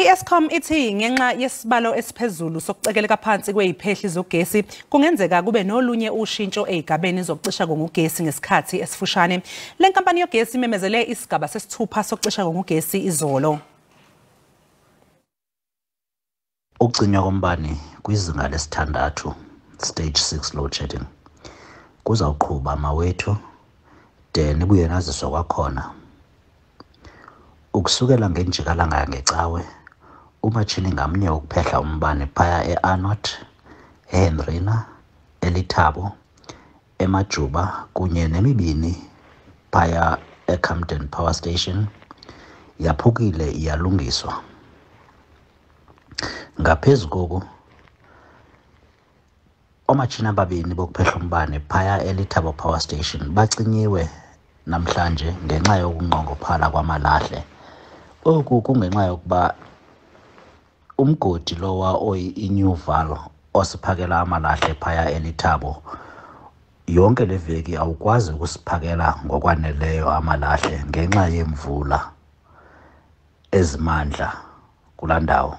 I-Eskom ithi ngenxa yesibalo esiphezulu sokucekeleka phansi kweziphehli zogesi kungenzeka kube nolunye ushintsho ezigabeni zokucisha kogesi ngesikhathi esifushane. Le nkampani yogesi imemezele isigaba sesithupha sokucisha kogesi izolo. Ukucinywa kombane kwizinga lesithandathu, stage 6 load shedding, kuzawuqhuba mawethu de nibuye naziswe kwakhona. Ukusukela ngenjikalanga yangecawe, umatshini ngamnye wokuphehla umbane phaya e-Arnot, eHendrina, eLithabo, eMajuba kunye nemibini phaya eCamden Power Station yaphukile iyalungiswa. Ngaphezu koku, oomatshini ababini bokuphehla umbane phaya eLithabo Power Station bacinyiwe namhlanje ngenxa yokunqongophala kwamalahle. Oku kungenxa yokuba umgodi lowa oyi-New Vaal osiphakela amalahle phaya eLithabo yonke le veki awukwazi ukusiphakela ngokwaneleyo amalahle ngenxa yeemvula ezimandla kulaa ndawo.